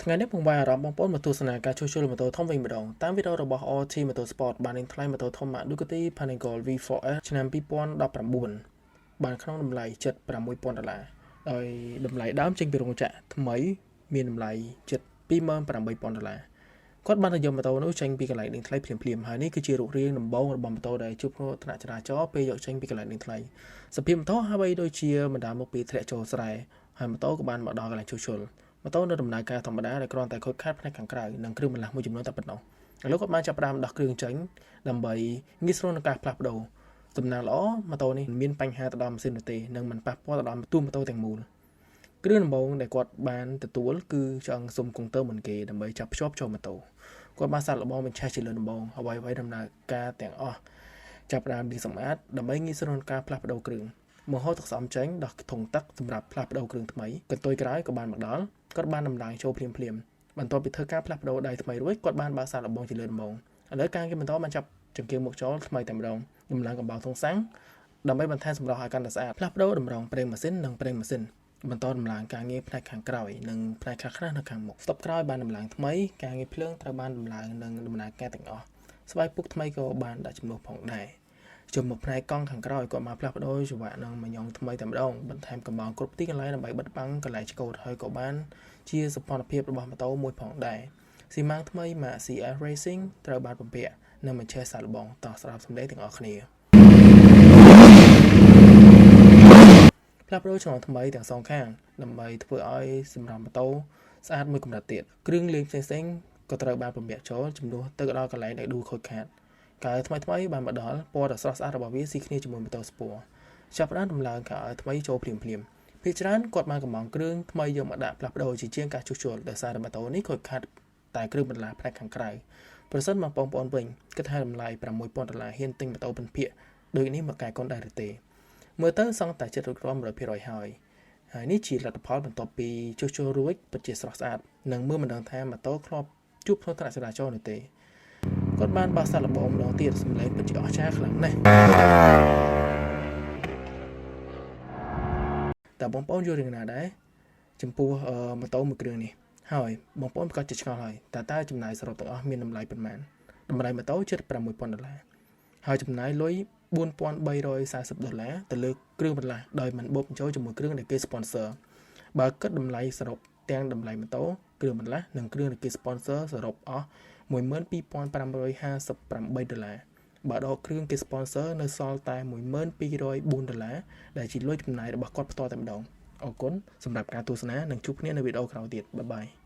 ថ្ងៃនេះពងវាយអារម្មណ៍បងប្អូនមកទស្សនាការជួសជុលម៉ូតូធំវិញម្ដងតាមវីដេអូរបស់ RT Motorsport បាននឹងថ្លៃម៉ូតូធំ Ducati Panigale V4S ឆ្នាំ2019បានក្នុងតម្លៃជិត6000ដុល្លារដោយតម្លៃដើមចេញពីរោងចក្រថ្មីមានតម្លៃជិត28000ដុល្លារគាត់បានទៅយកម៉ូតូនោះចេញពីកន្លែងដេញថ្លៃភ្លាមៗហើយនេះគឺជារូបរាងដំបូងរបស់ម៉ូតូដែលជួបគ្រោះថ្នាក់ចរាចរណ៍ពេលយកចេញពីកន្លែងដេញថ្លៃសភាពម៉ូតូហាក់បីដូចជាបណ្ដាលមកពីធ្លាក់ចូលស្រែហើយម៉ូតូក៏បានមកដល់កន្លែងជួសជុលម៉ូតូនៅដំណើរការធម្មតាដែលគ្រាន់តែខូចខាតផ្នែកខាងក្រៅនិងគ្រឿងបន្លាស់មួយចំនួនតែប៉ុណ្ណោះឥឡូវគាត់បានចាប់ផ្ដើមដោះគ្រឿងចេញដើម្បីងាយស្រួលក្នុងការផ្លាស់ប្ដូរសំណាងល្អម៉ូតូនេះមិនមានបញ្ហាទៅដល់ម៉ាស៊ីននោះទេនិងមិនប៉ះពាល់ទៅដល់ទូម៉ូតូទាំងមូលគ្រឿងដំបូងដែលគាត់បានទទួលគឺចង់សុំកុងទ័រមុនគេដើម្បីចាប់ភ្ជាប់ចូលម៉ូតូគាត់បានសាកល្បងបញ្ឆេះជាលើដំបូងអ្វីៗដំណើរការទាំងអស់ចាប់ផ្ដើមលាងសម្អាតដើម្បីងាយស្រួលក្នុងការផ្លាស់ប្ដូរគ្រឿងមកហូរទឹកស្អំចេញដោះធុងទឹកសម្រាប់ផ្លាស់ប្ដូរគ្រឿងថ្មីកន្ទុយក្រោយក៏បានមកដល់គាត់បានដំឡើងចូលភ្លាមភ្លាមបន្ទាប់ពីធ្វើការផ្លាស់ប្ដូរដៃថ្មីរួចគាត់បានបើកសាកល្បងជាលើដំបូងឥឡូវការគេបន្តបានចាប់ចង្គៀងមុខចូលថ្មីតែម្ដងដំឡើងកំបោរធុងសាំងដើម្បីបន្ថែមសម្រស់ឲ្យកាន់តែស្អាតផ្លាស់ប្ដូរតម្រងប្រេងម៉ាស៊ីននិងប្រេងម៉ាស៊ីនបន្តដំឡើងការងារផ្នែកខាងក្រោយនិងផ្នែកខ្លះៗនៅខាងមុខស្តុបក្រោយបានដំឡើងថ្មីការងារភ្លើងត្រូវបានដំឡើងនិងដំណើរការទាំងអស់ស្បែកពុកថ្មីក៏បានដាក់ជំនួសផងដែរជុំមកផ្នែកកង់ខាងក្រោយគាត់មកផ្លាស់ប្ដូរចង្វាក់និងមញងថ្មីតែម្ដងបន្ថែមកំបោរគ្រប់ទីកន្លែងដើម្បីបិទបាំងកន្លែងឆ្កូតហើយក៏បានជាសោភ័ណភាពរបស់ម៉ូតូមួយផងដែរស៊ីម៉ាំងថ្មីម៉ាក CF Racing ត្រូវបានបំពាក់និងបញ្ឆេះសាកល្បងតោះស្ដាប់សំឡេងទាំងអស់គ្នាផ្លាស់ប្ដូរឆ្លងថ្មីទាំងសងខាងដើម្បីធ្វើឲ្យសម្រាប់ម៉ូតូស្អាតមួយកម្រិតទៀតគ្រឿងលេងផ្សេងៗក៏ត្រូវបានបំពាក់ចូលជំនួសទៅដល់កន្លែងដែលដួលខូចខាតកៅថ្មីថ្មីបានមកដល់ពណ៌ដ៏ស្រស់ស្អាតរបស់វាស៊ីគ្នាជាមួយម៉ូតូស្ពរចាប់ផ្ដើមដំឡើងកៅថ្មីចូលភ្លាមភ្លាមភាគច្រើនគាត់បានកំងគ្រឿងថ្មីយកមកដាក់ផ្លាស់ប្ដូរជាជាងការជួសជុលដោយសារម៉ូតូនេះខូចខាតតែគ្រឿងបន្លាស់ផ្នែកខាងក្រៅប្រសិនមកបងប្អូនវិញគិតថាតម្លៃ6000ដុល្លារហ៊ានទិញម៉ូតូពិនភាគដូចនេះមកកែកូនដែរឬទេមើលទៅសង្កតែចិត្តរួចរាល់100%ហើយហើយនេះជាលទ្ធផលបន្ទាប់ពីជួសជុលរួចពិតជាស្រស់ស្អាតនិងមើលមិនដឹងថាម៉ូតូធ្លាប់ជួបគ្រោះថ្នាក់ចរាចរណ៍នោះទេគាត់បានបើកសាកល្បងម្ដងទៀតសម្លេងពិតជាអស្ចារ្យខ្លាំងណាស់តើបងប្អូនយល់រឿងណាដែរចំពោះម៉ូតូមួយគ្រឿងនេះហើយបងប្អូនប្រកាសជាឆ្ងល់ហើយតើចំណាយសរុបទាំងអស់មានតម្លៃប៉ុន្មានតម្លៃម៉ូតូជិត6000ដុល្លារហើយចំណាយលុយ4340ដុល្លារទៅលើគ្រឿងបន្លាស់ដោយមិនបូកបញ្ចូលជាមួយគ្រឿងដែលគេ sponsor បើគិតតម្លៃសរុបទាំងតម្លៃម៉ូតូគ្រឿងបន្លាស់និងគ្រឿងដែលគេ sponsor សរុបអស់12558ដុល្លារបើដកគ្រឿងគេ sponsor នៅសល់តែ10204ដុល្លារដែលជាលុយចំណាយរបស់គាត់ផ្ទាល់តែម្ដងអរគុណសម្រាប់ការទស្សនានិងជួបគ្នានៅវីដេអូក្រោយទៀតបាយបាយ។